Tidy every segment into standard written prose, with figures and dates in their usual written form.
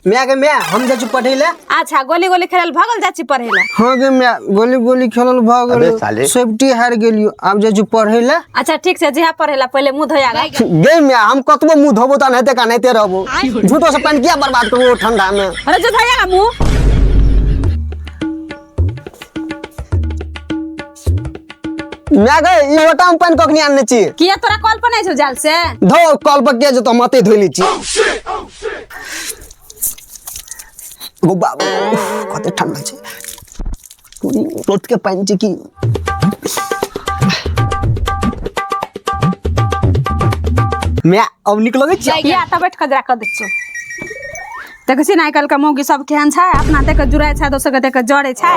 माय गे माय, हम जाइ छी पढ़ै लए। अच्छा, गोली गोली खेलल भगल जाइ छी पढ़ै लए। हाँ गे माय, गोली गोली खेलल भऽ गेल, अबे साले। सेफ्टी हारि गेलियो, आब जाइ छी पढ़ै लए। अच्छा ठीक छै, जहिया पढ़ै लए पहिले मुँह धोया गे। गे माय, हम कतबो मुँह धोबो तऽ एनाहिते का एनाहिते रहबो, झूठो से पानि किया बर्बाद करबो ठंडा में। अरे जो धोया गे मुँह। माय गे, ई लोटा में पानि कखनी आनने छी? किया तोरा कल पर नहीं छौ जाल से? धो कल पर किया जेतो, हम अते धोइ लै छी। गो बाबू, कते ठंडा छै, रोज के पानि छै की। माय, अब नीक लगै छै? किया तऽ बैठ कऽ जरा कऽ दै छियौ। देखै छी ने आइ काल्हिके मौगी सब केहन छै, अपना देख कऽ जुड़ै छै, दोसर के देख कऽ जरै छै।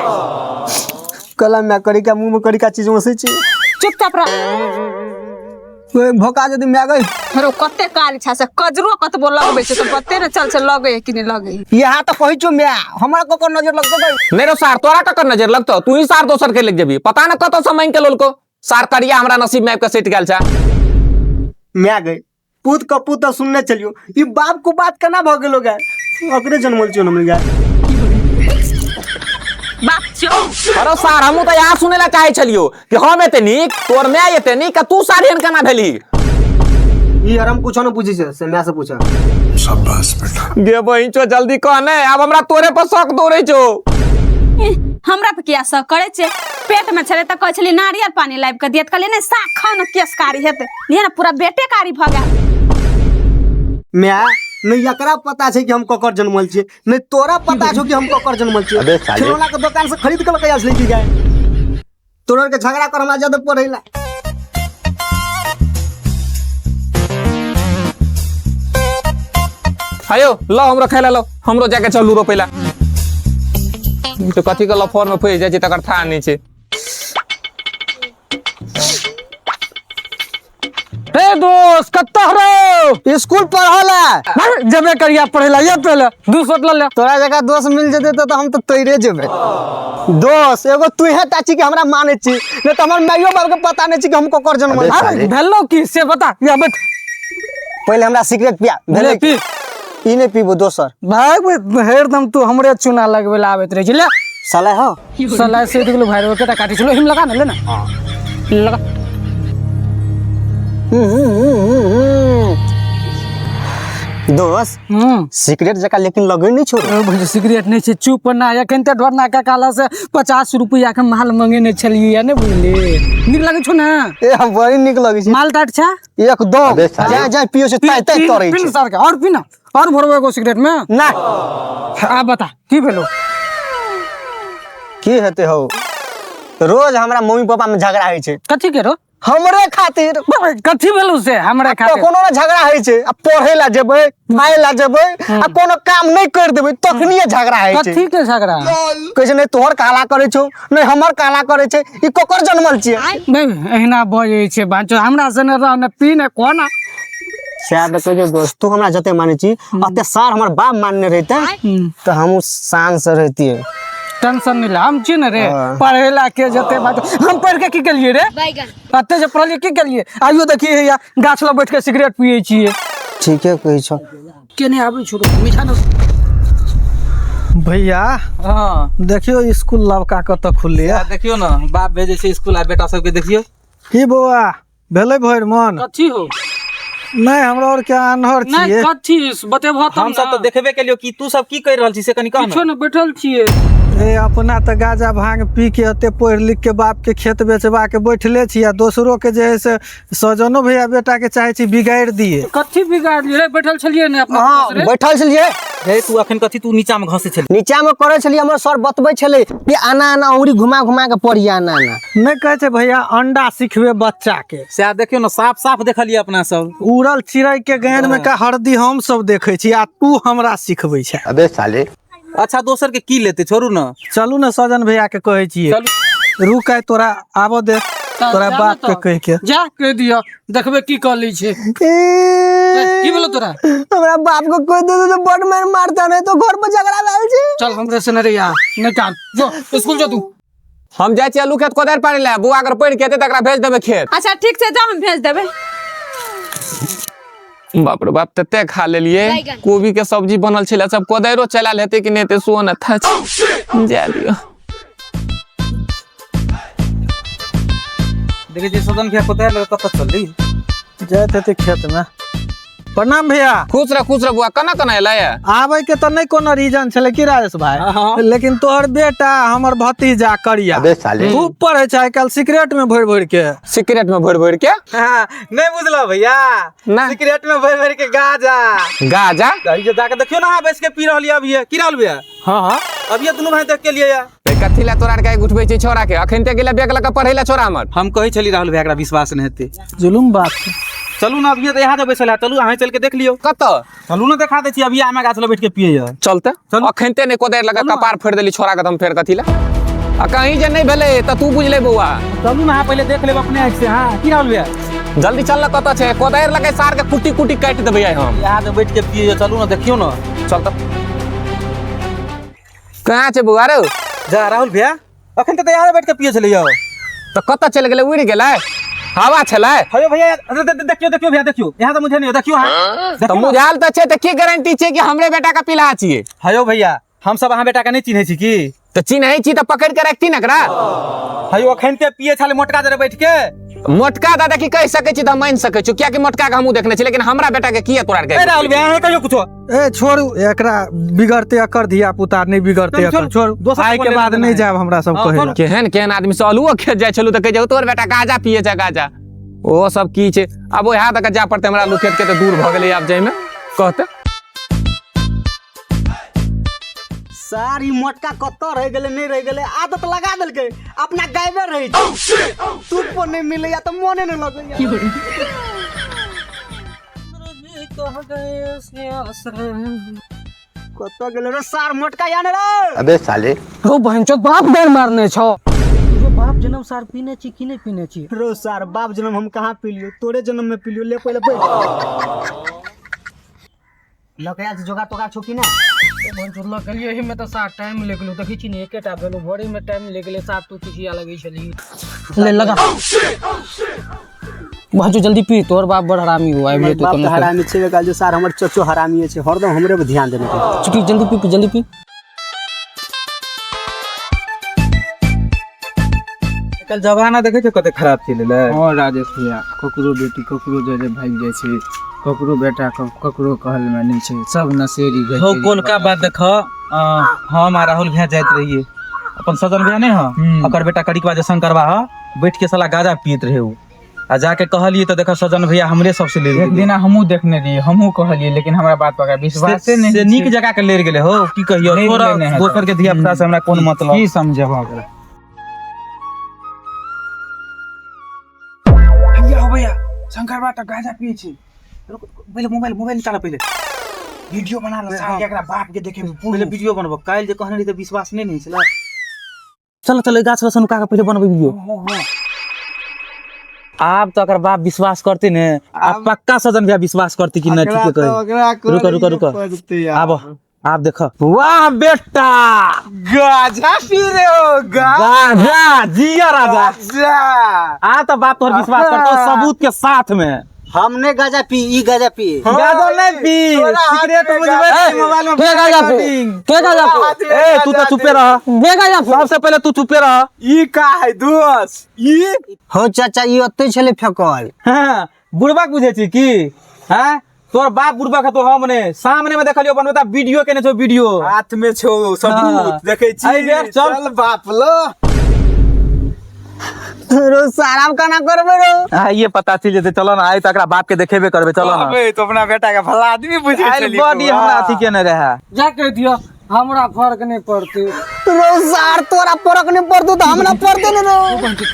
कला माय, करिका मुँह में करिका चीज वसै छै। चुपचाप रह। ओए, भोका जदी माय गई। अरे कते कारी छै से कजरो कतबो लगबै छै तऽ पते ने चल छै लगै है कि नहि लगै है। यहाँ तऽ कहै छौ माय, हमरा ककर नजर लगतौ गई? नहीं रो सार, तोरा ककर नजर लगतौ? तू ही सार दोसर के लग जेबी, पता न कतौ से मांग के लोलको। सार करिया हमरा नसीब में आबि के सटि गेल छै। माय गई, पूत क पूत तऽ सुनने चलियो, ई बाप को बात केना भऽ गेलो गे? ओकरे जनमल छियो हम गे। बाप छियौ। अरे सार, हमहूँ तऽ यहाँ सुनै ला चाहै छलियो कि हम एते नीक, तोर माय एते नीक, आ तू सार एहन केना भेली? ई यार हम कुछो न पूछै छै, से माय से पूछा। शाबाश बेटा। गे बहिन छो, जल्दी कह ने, आब हमरा तोरे पर शक दौड़ै छौ। एह, हमरा पर किया शक करै छै? पेट में छलै तऽ कहै छली नारियल पानि लाबि कऽ दियत, कहलियै नहि साग खाउ ने केश कारी हेतै, लिअ ने पूरा बेटे कारी भऽ गेल। माय, नहीं एकरा पता छै कि हम ककर जनमल छियै, नहीं तोरा पता छौ कि हम ककर जनमल छियै। अबे साले। खिलौना के दुकान से खरीद के लऽ के आयल छलै की गाय? तोरा के झगड़ा कर हमरा ज्यादा पढ़ै ला। आयो लो हमरो खाय ला, लो हमरो जाके चलू रोपै ला। तो कथी के लफर में फंसि जाइ छै तकर थाह नहि छै। हे दोस्त, कत्ता रो? स्कूल पढ़ल है। जबे करिया पढ़े ला, ये पहले दू शॉट ल ले। तोरा जगह दोस्त मिल जेते तो हम तो तैरे जेबे। दोस्त एगो तू है ताची के हमरा माने छी, नहीं तो हमर माइयो बाप के पता नहीं छी कि हम ककर जन्म। अबे साले। भेलो की से बता, या बैठ। पहले हमरा सिगरेट पिया। ले भेलै पी। ई नहीं पीबो दोसर। भाई हरदम तू हमरे चूना लगबे ला आबैत रहे छी। ले साला हो साला से गेलो भाई रो केटा काटी छलो, हिम लगा ना, ले ना लगा। दोस्त सिगरेट जका लेकिन लगै नहीं छो। ओ भाई सिगरेट नहीं छै, चुप ना। एखन तऽ ढोरना के काला से 50 रुपया के माल मंगेने छलियै ने, बुझली? नीक लगै छौ ना? ए हम बड़ी नीक लगै छै। माल टाट छै एकदम। अबे साले। जाय जाय पियो से ताय ताय तरै पी छै। सर के और पी ना, और भरबो एगो सिगरेट में ना। आब बता की भेलो? की हेतै हौ, रोज हमरा मम्मी पापा में झगड़ा होइ छै। कथी के रो? हमरे खातिर। कथी भेलो से हमरे खातिर? कोनो ना झगड़ा होइ छै, आ पढ़े ला जेबै, खाए ला जेबै, आ कोनो काम नहीं कर देबै तखनिए झगड़ा होइ छै। कथी के झगड़ा? कहै छै नहीं तोहर काला करै छौ, नहीं हमर काला करै छै, ई ककर जनमल छियै? नहीं एहिना बजै छै बांचो, हमरा से ने रह ने पी ने कोना। सएह तऽ कहै छै दोस्त, तू हमरा जते मानै छी ओते सार हमर बाप मानने रहिते तऽ हमहूँ शान से रहितियै। टेंशन नहीं ले, हम छी ने रे। हाँ। पढ़े ला के जते बात, हम पढ़ के की केलिए रे? अते जे पढ़लिए की केलिए? आइयो देखिए हैया गाछ लग बैठ के सिगरेट पिए छिए। ठीके कहै छौ। केने आबै छौ मीठा न भैया? हाँ देखियो स्कूल लड़का कतऽ खुलले। देखियो ना, बाप भेजै छै स्कूल आ बेटा सबके देखियो। की बौआ भेलै भरि मन? कथी हो? नहीं हमरा और के आन्हर नहीं छियै। कथी बतेबह तब हम सब ना। तऽ देखबे केलियो कि तू सब की करि रहल छी से कनि कह किछो ने। ने बैठल छियै। ए अपना तऽ गाजा भांग पी के एते पढ़ि लिख के बाप के खेत बेचबा के बैठले छी, आ दोसरो के जे है से सजनो भैया बेटा के चाहे छी बिगाड़ि दिए। कथी बिगाड़लियै रे? बैठल छलियै ने अपना हाँ दोस्त रे? बैठल छलियै। रे तू अखन कथी तू नीचा में घसै छली? नीचा में करै छलियै, हमर सर बतबै छलै कि आना आना उंगली घुमा घुमा के पढ़िए आना आना। नहीं कहै छै भैया अंडा सिखबे बच्चा के। सएह देखियो ना, साफ साफ देखलियै अपना सब। उड़ल चिड़ै के गानि में का हरदी हम सब देखै छी, आ तू हमरा सिखबै छै। अबे साले। अच्छा दोसर के की लेते, छोड़ू ना। चलू ने सजन भैया के कहै छियै। चलू। रुक आइ तोरा आबऽ दे, तोरा जा ने बाप के तऽ। कहि के। जा कहि दिअ, देखबै की कऽ लै छै। की भेलो तोरा? हमरा बाप को कहि दे तो बड़ मार मारता, नहीं तो घर पर झगड़ा भेल छै। चल हमरे से नहीं रहिया, नहीं कान जो स्कूल जो तू। हम जाइ छियै आलू खेत कोदारि पाड़ै लए, बौआ अगर पढ़ि के एतै तकरा भेज देबै खेत। अच्छा ठीक छै, जाओ हम भेज देबै। बाप रे बाप, तते खा लेलिए। कोबी के सब्जी बनल छलै, सब कोदाइरो चलाल हेतै कि नहि हेतै सो न था। जा दियो। देखै छी सदन भैया कोदारि लऽ कऽ कतऽ चलली? जाइत हेतै खेत में। प्रणाम भैया। खुश रह, खुश रह बुआ। केना केना एलै? आबै के तऽ नहि कोनो रीजन छलै की राजेश भाई, लेकिन तोहर बेटा हमर भतीजा करिया खूब पढ़े छै आइ काल्हि, सिगरेट में भरि भरि के। सिगरेट में भरि भरि के? हाँ, नहीं बुझलो भैया? ना। सिगरेट में भरि भरि के गाजा। गाजा? अभी जाके देखियो ना, बैस के पी रहल अभी। की रहल भैया? हाँ हाँ, अभी दुनू भाई देख के लिए। कथी ला तोरा के उठबै छै छोरा के? अखन ते गेलै बैग लऽ के पढ़ै ला छोरा हमर। हम कहै छली राहुल भैया एकरा विश्वास नहि हेतै। जुलुम बात। चलू ना, अभी तऽ यहाँ जे बैसल है, चलू अहाँ चल के देख लियौ। कतऽ? चलू ना, देखा दै छी। अभी आमे गाछ लग बैठ के पिए। चलते। अखन ते नहि कोदारि लऽ के कपार फोड़ि देली छोरा के, हम फेर कथी ला? आ कहीं जे नहि भेलै तऽ तू बुझले बौआ। चलू ना, अहाँ पहिले देख लेब अपने आँखि से। हाँ, की राहुल भैया? जल्दी चल ना, कतऽ छै? कोदारि लऽ के सार के कुटी कुटी काटि देबै आइ हम। यहाँ जे बैठ के पिए, चलू ना, देखियौ ना। चल तऽ। कहाँ छै बौआ रे? जा राहुल भैया, अखन तऽ यहाँ बैठ के पिए छलै यौ। तऽ कतऽ चलि गेलै? उड़ि गेलै? हवा छलै? हेयो भैया, देखियो देखियो भैया, देखियो यहाँ तऽ मुझे नहीं, देखियो। हाँ, तऽ मुझाल तऽ छै, तऽ की गारंटी छै कि हमरे बेटा के पिलहा छियै? हेयो भैया, हम सब अहाँ बेटा के नहीं चिन्है छी की? तऽ चिन्है छी तऽ पकड़ि के रखती ने एकरा। हेयो अखन ते पिए छलै मोटका जरे बैठ के। मोटका दादा की कहि सकै छी तऽ मानि सकै छी, कियाकि मोटका के हमहूँ देखने छी, लेकिन हमरा बेटा के किया तोरा के? ए राहुल भैया, अहाँ कहियो कुछो। ए छोड़ू एकरा, बिगड़ते एकर धिया पुता, नहि बिगड़ते एकर। छोड़ू, आइ के बाद नहि जायब हमरा सब कहै ला। केहन केहन आदमी सब आलुओ खेत जाइ छलू तऽ कहै छै तोहर बेटा गाजा पिए छै गाजा। ओ सब की छै? आब ओएह तक जाय पड़तै हमरा आलू खेत के, तऽ दूर भऽ गेलै आब जाइमे कहते। सार ई मोटका कतऽ रहि गेलै, नहि रहि गेलै, आदत लगा देलकै, अपना गायबे रहै छै। तू पर नहि मिलैया तऽ मोने नहि लगैया। कतऽ गेलै रे सार मोटका या ने रे? अबे साले। हो बहनचोद, बाप डर मारने छौ। बाप जनम सार पीने छी कि नहि पीने छी? रो सार, बाप जनम हम कहाँ पी लियो, तोरे जन्म में पी लियो। ले पहिले बैठ। लकया से जोगा तोगा छौ कि ना? बहनचोद लऽ गेलियै, एहिमे तऽ सार टाइम लागि गेलौ। देखै छी ने, एकेटा भेलौ, भरे में टाइम लागि गेलै। सार तू चिचिया लगै छली। ले लगा बहनचोद, जल्दी पी। तोहर बाप बड़ हरामी हो, आबि जेतौ। बाप तऽ हरामी छेबे काल जो सार, हमर चचो हरामी छै, हरदम हमरे पर ध्यान देने। चुकी, जल्दी पी, जल्दी पी। कल जमाना देखै छै कते खराब चलि एलै। हाँ राजेश भैया, ककरो बेटी ककरो जरे भागि जाइ छै, ककरो बेटा ककरो कहल में नहि छै, सब नशेड़ी। हो कोलका बात देख, हम आ राहुल भैया जाइत रहिए, अपन सजन भैया नहीं ह, ओकर बेटा करिकवा जे शंकरवा ह, बैठ के साला गाजा पियत रहे उ। आ जाके कहलिए तऽ देख सजन भैया हमरे सबसे ले एक दिना हमहूँ देखने रहिए, हमहूँ कहलिए, लेकिन हमरा बात पर विश्वासे नहीं। से नीक जगह के ले गेलै हो, की कहियो। नहीं। दोसर के धिया पुता से हमरा कोन मतलब? की समझब ओकरा? भैया हो भैया, शंकरवा तऽ गाजा पिए छै। पहिले मोबाइल मोबाइल निकाल, पहिले वीडियो बना ले सार के, एकरा बाप के देखे। पहिले वीडियो बनबो। काल्हि जे कहने रही तऽ विश्वास नहि ने छलै। चलो चलो, गाछ लसन नुका के पहिले बनबै वीडियो। आब तऽ एकर बाप विश्वास करते ने, आब पक्का सजन भैया विश्वास करते कि नहि। ठीक कहे, रुक रुक रुक, आब आब देख। वाह बेटा, गाजा पी रहे हो? गाजा जिया राजा। आ तऽ बाप तोहर विश्वास करतो सबूत के साथ में। हम नहीं गाजा पी, ई गाजा पी। गाजा नहीं पी, सिगरेट बुझबै मोबाइल में। के गाजा पी? के गाजा पी? ए तू तो चुपे रह। के गाजा पी? सबसे पहले तू चुपे रह। ई का है दोस्त ई? हो चाचा, ई ओते छलै फेकल। हाँ, बुढ़बा बुझै छी की? हाँ, तोर बाप बुढ़बा के तो हम ने सामने में देखलियो बनबता, वीडियो केने छौ वीडियो। हाथ में छौ सबूत, देखै छी। एहि बेर चल। चल बाप लो। रो साराम केना करबै रो? आ ये पता चलि जेतै। चलो ना, आइ तऽ एकरा बाप के देखेबे करबै, चलो ना। अबे तो अपना बेटा के भला आदमी बुझै आइ छली। बड़ी हमरा अथी केने रहे। जा कहि दियौ, हमरा फर्क नहि पड़तै। रो सार, तोरा फरक नहीं पड़तो तऽ हमरा पड़ते ने रो।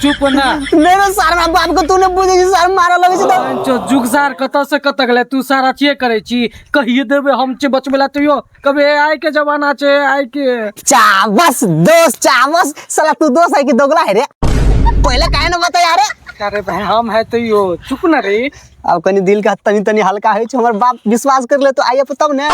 चुप ना। नहीं रो सार, हमरा बाप के तू नहीं बुझै छी सार, मारऽ लगै छै तऽ। बहनचोद, जुग सार कतऽ से कतऽ गेलै। तू सार अथिये करै छी, कहिए देबै हम छै बचबै ला तैयो कभी। आइ के जमाना छै आइ के। चाबस दोस्त, चाबस। साला तू दोस्त है कि दोगला है रे? पहले काहे न बताया रे? अरे भाई, हम है तैयो चुप ना रे। अब कनी दिल का तनी तनी हल्का होइ छै। हमर बाप विश्वास कर ले तो आइए तब ने।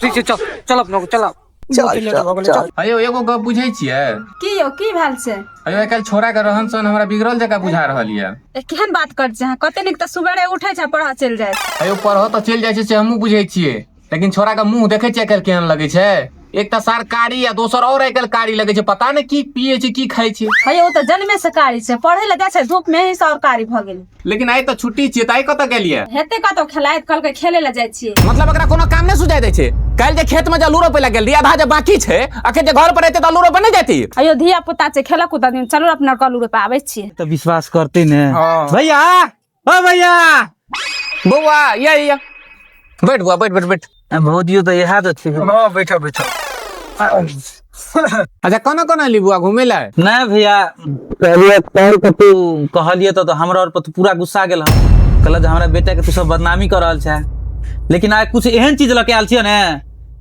ठीक छै, चल चल, अपना चल। चल चल चल। अयो एगो गप बुझै छियै? की यौ, की भेल छै? अयो आइ काल्हि छोड़ा के रहन सहन हमरा बिगड़ल जकाँ बुझा रहल यऽ। ए, केहन बात कर छै अहाँ? कते नीक तऽ सुबेरे उठै छै, पढ़ऽ चलि जाइ छै। अयो पढ़ऽ तऽ चलि जाइ छै से हमहूँ बुझै छियै, लेकिन छोड़ा के मुंह देखै छियै आइ काल्हि केहन लगै छै? एक तऽ सार कारी आ दोसर और आइ काल्हि कारी लगै छै, पता नहि की पियै छै की खाइ छै। हे ओ तऽ जन्मे से कारी छै, पढ़ै लए जाइ छै धूप में ही से और कारी भऽ गेल। लेकिन आइ तऽ छुट्टी छियै, तऽ आइ कतऽ गेलियै? हेतै कतौ खेलाइत, कहलकै खेले लए जाइ छियै। मतलब एकरा कोनो काम नहि सुझाइ दै छै? काल्हि जे खेत में जे आलू रोपै लए गेल रही, आधा जे बाकी छै, अखन जे घर पर एतै तऽ आलू रोपऽ नहि जेती? अयो धिया पुता छै, खेलक कूदक दिन, चलू अपना आलू रोपा आबै छियै। तऽ विश्वास करते ने भैया? ओ भैया। बौआ या या बैठ बौआ, बैठ बैठ बैठ। भौजियो तऽ इएह तऽ छै। हाँ, बैठो बैठो। अच्छा, कोना कोना ली बुआ घूमे लए? नहि भैया, पहले काल्हि तऽ तू कहलियै तऽ हमरा आओर पर तू पूरा गुस्सा गेल हन, कहलक जे हमरा बेटा के तू सब बदनामी कऽ रहल छै। लेकिन आइ कुछ एहन चीज लऽ के आयल छियै ने,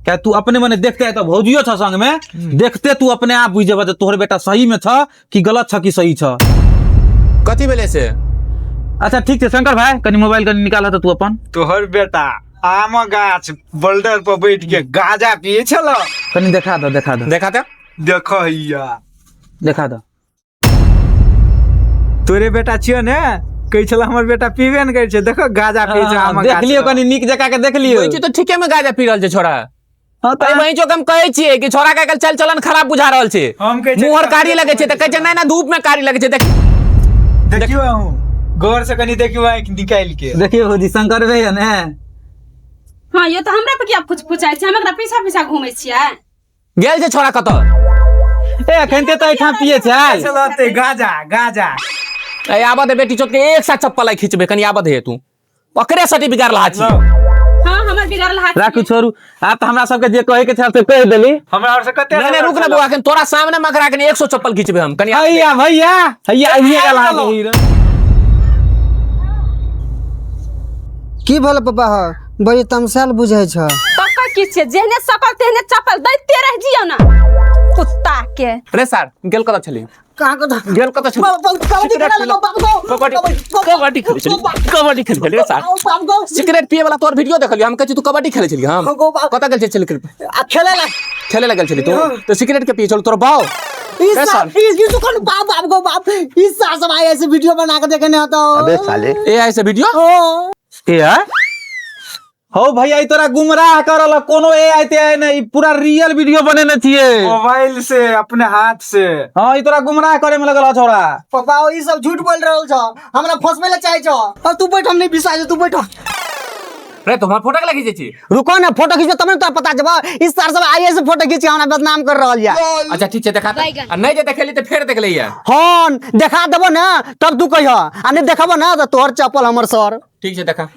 क्या तू अपने मने देखते, तऽ भौजियो छ संग में, देखते तू अपने आप बुझि जेबह जे तोहर बेटा सही में छ कि गलत छ कि सही छ। कथी भेलै से? अच्छा ठीक छै शंकर भाई, कनि मोबाइल कनि निकाल तऽ तू अपन। तोहर बेटा आम गाछ बोल्डर पर बैठ के गाजा पिए छल। कनि देखा दो, देखा दो। देखा दे। देख हैया। देखा दो। तोरे बेटा छियो ने, कहै छल हमर बेटा पीबे ने करै छै, देखो गाजा पिए छै आम देख गाछ। लियौ, कनि नीक जकाँ के देख लियौ। वही तऽ ठीके में गाजा पी रहल छै छोड़ा। हाँ तऽ वही चौक हम कहै छियै कि छोड़ा के आइ काल्हि चाल चलन खराब बुझा रहल छै। हम कहै छियै मुँह आर कारी लगै छै, तऽ कहै छै नहि नहि धूप में कारी लगै छै, देख। देखियौ अहूँ गौर से, कनि देखियौ आँखि निकालि के देखियौ भौजी, शंकर भैया ने। हाँ यो, तऽ हमरा पर किया फुच फुचाइ छै? हम एकरा पीछा पीछा घूमै छियै? गेल छै छोड़ा कतऽ? ए अखन ते तऽ एहिठाम पिए छै। चलते गाजा गाजा। ए आबऽ दे बेटी चोट के, एक साथ चप्पल आइ खींचबे, कनि आबऽ दे तू, ओकरे सटी बिगाड़ लहा छी। हाँ, हमर बिगड़ल हाथ। राखू, छोड़ू, आब तऽ हमरा सबके जे कहै के छल से कहि देली। हमरा और से कते? नहीं नहीं, रुक ना बौआ, अखन तोरा सामने मकरा के 100 चप्पल खींचबे हम, कनि आबऽ दे। हैया भैया, हैया आबिए गेल अहाँके हीरो। की भेल पापा? ह बड़ी तमसायल बुझै छ। तब की छियै, जेहने सकल तेहने चप्पल दैते रहि जियौ ना कुत्ता के। रे सार, गेल कतऽ छली? कहाँ को? गेल कतऽ छली? कबड्डी खेलै लए, बाप गो। कबड्डी, कबड्डी खेलै छली? कबड्डी खेलै छली रे सार? बाप गो। सिगरेट पिए वाला तोर वीडियो देखलियो, हम कहै छी तू कबड्डी खेलै छली। हम गो बाप। कतऽ गेल छली? आ खेलै लए। खेले लए गेल छली तू तऽ सिगरेट के पिए छल तोर बाउ? ई रे सार सार। ई ई कोन बाप बाप गो बाप, ई सार सब आइ ऐसे वीडियो बना के देखने होता। अबे साले। ए आई से वीडियो? ओ ए आइ हौ भैया, ई तोरा गुमराह करल, कोनो ए आई ते आई नहि, ई पूरा रियल वीडियो बनेने छियै मोबाइल से, अपने हाथ से। हाँ, ई तोरा गुमराह करे में लगल ह छोड़ा। पापा, ई सब झूठ बोल रहल छ, हमरा फंसबै लए चाहै छ। और तू बैठ, हम नहीं विश्वास, तू बैठ। रे तू हमर फोटो के खींचै छी? रुको ना, फोटो खींचबे तब ने तोरा पता जब ई सार सब आइए से फोटो खींच के हमरा बदनाम कर रहल या। अच्छा ठीक छै, देखा तऽ। आ नहि जे देखेली तऽ फेर देख लैया। हाँ, देखा देबो ना तब तू कहिह, आ नहीं देखबो ना तऽ तोहर चप्पल हमर सर। ठीक छै, देखा।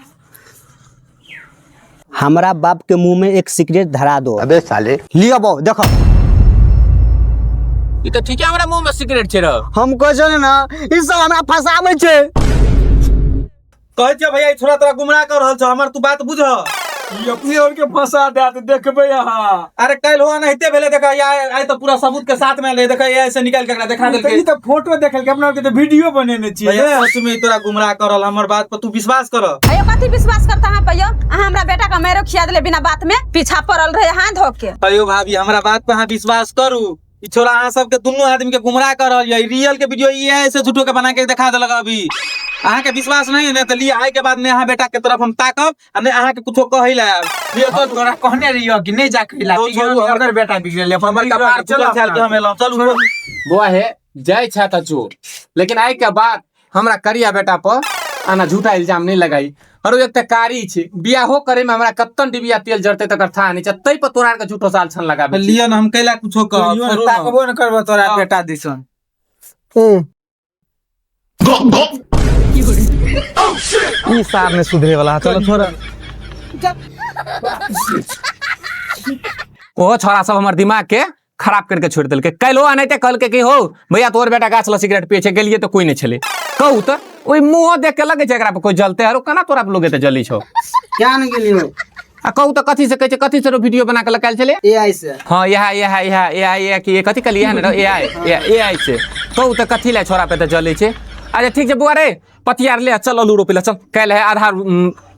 हमरा बाप के मुंह में एक सिगरेट धरा दो। अबे साले। लियो बौ, देखो। ई तऽ ठीके हमरा मुंह में सिगरेट छै रौ। हम कहै छियै ने, ई सब हमरा फंसाबै छै। कहै छियौ भैया, ई छोड़ा तोरा गुमराह कर रहल छौ, हमर तू बात बुझ। ई अपने और के फंसा देत, देखबै अहाँ। अरे काल्हि हो एनाहिते भेलै, देख आइ तऽ पूरा सबूत के साथ में एलै, देख ए से निकालि के एकरा देखा देलकै। ई तऽ फोटो देखलकै, अपना और के तऽ वीडियो बनेने छियै। भैया सच में ई तोरा गुमराह करल, हमर बात पर तू विश्वास कर। अयो कथी विश्वास करता अहाँ पर? यौ अहाँ हमरा बेटा के मारो खिया देले, बिना बात में पीछा पड़ल रहे हाथ धो के। अयो भाभी, हमरा बात पर अहाँ विश्वास करू, ई छोरा अहाँ सबके दुनू आदमी के गुमराह कर रहल ये, रियल के वीडियो ई है से झूठो के बना के देखा देलक। अभी अहाँ के विश्वास नहीं है ने तऽ लिअ, आइ के बाद ने अहाँ बेटा के तरफ हम ताकब आ ने अहाँ के कुछो कहै लए आयब। लिअ तो तोरा कहने रहियो कि नहीं जा खिला। तो छोड़ू, हमर बेटा बिगड़ल, हमर कपार चलो फूटल छल के हम एलहुँ, चलू। बौआ हे, जाइ छै तऽ जो, लेकिन आइ के बाद हमरा करिया बेटा पर आना झूठा इल्जाम नहीं लगाई। अरे एक तऽ कारी छै, बियाहो करे में हमरा कत्तन डिबिया तेल जरते तकर था नहीं छै, तै पर तोरा आर के झूठो साल छन लगाबे छी। लिअ ने, हम कैला कुछो कहब, छोड़ू ने। ताकबो न करबो तोरा बेटा दिसन। ई सार ने सुधरे वाला, चलो छोड़। ओहो छोरा सब हमर दिमाग के खराब करके छोड़ देलकै। काल्हि एनाहिते कहलकै कि हो भैया तोहर बेटा गाछ लग सिगरेट पिए छै, गेलियै तऽ कोई नहि छलै। कहू तऽ ओहि मुँहो देख के लगै छै एकरा पर कोई जलते, आरो केना तोरा पर लोग एते जलै छौ? क्या नहीं गेलियो। आ कहू तऽ कथी से कहै छै, कथी से वीडियो बना के लगायल छलै? ए आई से। हाँ इएह इएह इएह ए आई ए की कथी कहलियै इएह ने ए आई ए आई से। कहू तऽ कथी लए छोरा पे तऽ जलै छै? अच्छा ठीक छै बौआ रे, पतियार ले चल, आलू रोपै लए चल, काल्हि है आधा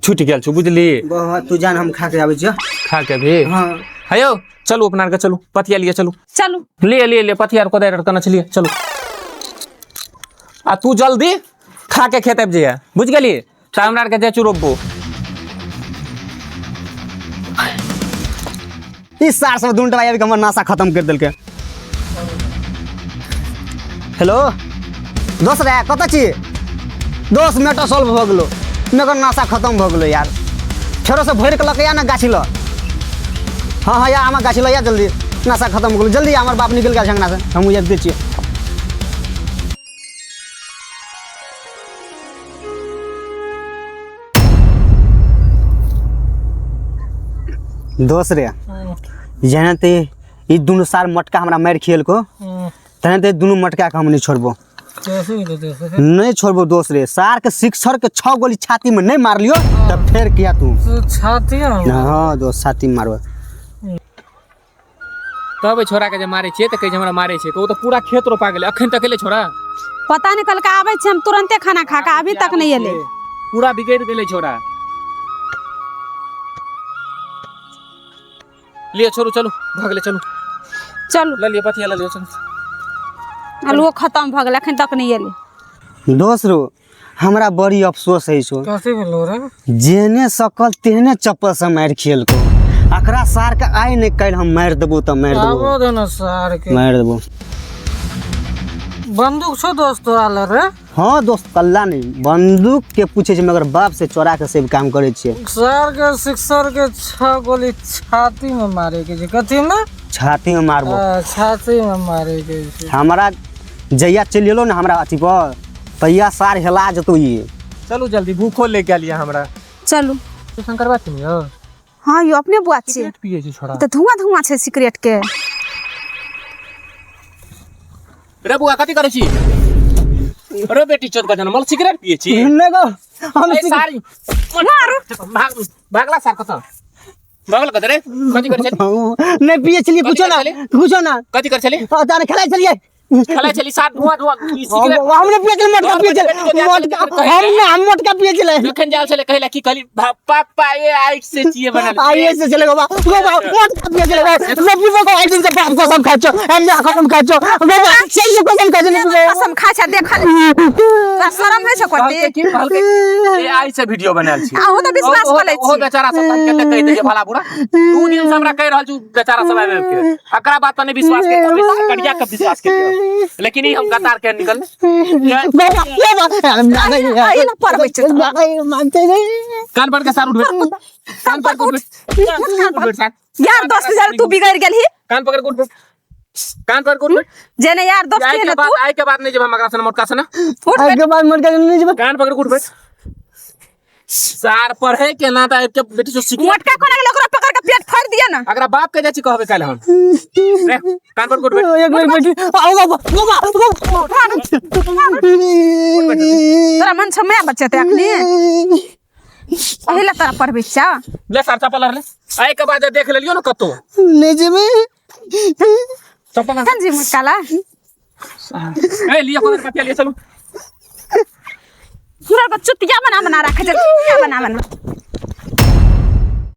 छुटि गेल छौ, बुझली? बौआ तू जान, हम खा के आबै छियो। खा के भी? हाँ। हेयौ चलू अपना आरके चलू पथिया लिए चलू। चलू ले ले ले पथिया आर कोदारि आर कने छलिए चलू। आ तू जल्दी खा के खेत आबि जइहे बुझि गेली, तऽ हमरा आरके जाइ छी रोपबो। ई सार सब दुनू आबि के हमर नाशा खत्म कर देलकै। हेलो दोस्त रे कतऽ छी? दोस्त मैटर सॉल्व भऽ गेलो, मगर नाशा खत्म भऽ गेलो यार। फेरो से भरि के लऽ के आ ना गाछी लऽ। हाँ हाँ या हमरा गाछी लऽ आ जल्दी, नाशा खत्म हो गेलो जल्दी। हमर बाप निकल गेल अंगना से, हमहूँ आबि छियै। दोस्त रे जेना ते ई दुनू सार मटका हमरा मारि खियलको तेना ते दुनू मटका के हम नहीं छोड़बो, नहीं छोड़बो दोस्त रे। सार के सिक्सर के 6 गोली छाती में नहीं मारलियो तब फिर किया तू छाती? हाँ दोस्त छाती में मारबो। तब छोरा के जे मारे छियै तऽ कहै छै हमरा मारे छै, ओ तऽ पूरा खेत रोपा गेलै अखन तक एलै छोरा। पता नहीं कल का आबै छै, हम तुरंते खाना खा के अभी तक नहीं एलै, पूरा बिगड़ गेलै छोरा। लियो छोरू चलू भऽ गेलै चलू चलू लऽ लिअ पथिया लऽ लिअ चलू। आलुओ खत्म भऽ गेलै अखन तक नहीं एलै। दोस्त रो हमरा बड़ी अफसोस है छो, कथी भेलो रे? जेने सकल तेहने चप्पल से मारि खियलको। अकरा सार के आइ नहीं काल्हि हम मारि देबो तऽ मारि देबो। आबो दे ना सार के, मारि देबो। बंदूक छो दोस्त तोरा लग रे? हाँ दोस्त कल्ला नहीं बंदूक के पूछे छै मगर बाप से चोरा के सब काम करे छियै। सार के सिक्सर के 6 गोली छाती में मारे के छै। कथी में? छाती में मारबो। छाती में मारे के छै। हमरा जहिया चलि एलो ना हमरा अथी पर तहिया सार हेला जेतौ ई। चलू जल्दी भूखो ले के लिया हमरा। चलू तू शंकर बात नहीं हो? हाँ यो अपने बुआ छी। सिगरेट पिए छी छोरा। तऽ धुआं धुआं छै सिगरेट के। रे बुआ कथी करै छी? अरे बेटी चोद का जनमल सिगरेट पिए छी? नहीं गो हम सारी मारू भाग भागला सार कत भागल कत रे? कथी करै छली? नहीं पिए छलिए, पूछो ना पूछो ना कथी करै छली? ताने खेलाइ छलिए, खेलाइ छली सार धुआं धुआं सिगरेट। हम नहीं पिए छलिए, मोटका पिए छलिए, मोटका हम ना हम मोटका पिए छलिए। जखन जाल छले कहला की कहली पापा ये आइट से चिए बनल आई से चले गो बा मोटका पिए छले। मैं पीबो को आई दिन से बाप कसम खाइ छो, हम ना कसम खाइ छो, बाबा सही कसम खाइ छो, कसम खाइ छ देखल तोरा शरम नै छौ कते? की कहलकै ए आई से वीडियो बनायल छी। अहूँ तऽ विश्वास कऽ लै छी। ओहो बेचारा सब कते कहि दे जे भला बुरा 2 दिन से हमरा कहि रहल छु बेचारा सब आबि के एकरा बात पर नहीं विश्वास के करिया के विश्वास के, लेकिन ई हम कतार के निकल कान पर के सार उठबे, कान पर उठबे यार दोस्त यार तू बिगड़ गेलही। कान पकड़ के उठबे, कान पर उठबे जेने यार दोस्त के ना तू आई के बाद नहीं जब हम एकरा से मोटका से ना आई के बाद मोटका नहीं जब कान पकड़ के उठबे सार पढ़े के ना त आबि के बेटी जो सीख मोटका कोना गेल ओकरा पकड़ के पेट फाड़ दिया ना। अगरा बाप के जाइ छी कहबे काल्हि हम रे कान पर उठबे एक मिनट बेटी आओ बाबा बाबा तोरा मन छ मैं बचते अखनी ओहिला तोरा पढ़बै छ। ले सार चप्पल ले आई के बाद देख लेलियो ना कतो ले जेबे चप्पल कन जी मोटका ला ए लिया कोन पतिया लिया चलू पूरा चुतिया बना बना रखे चुतिया बना बना।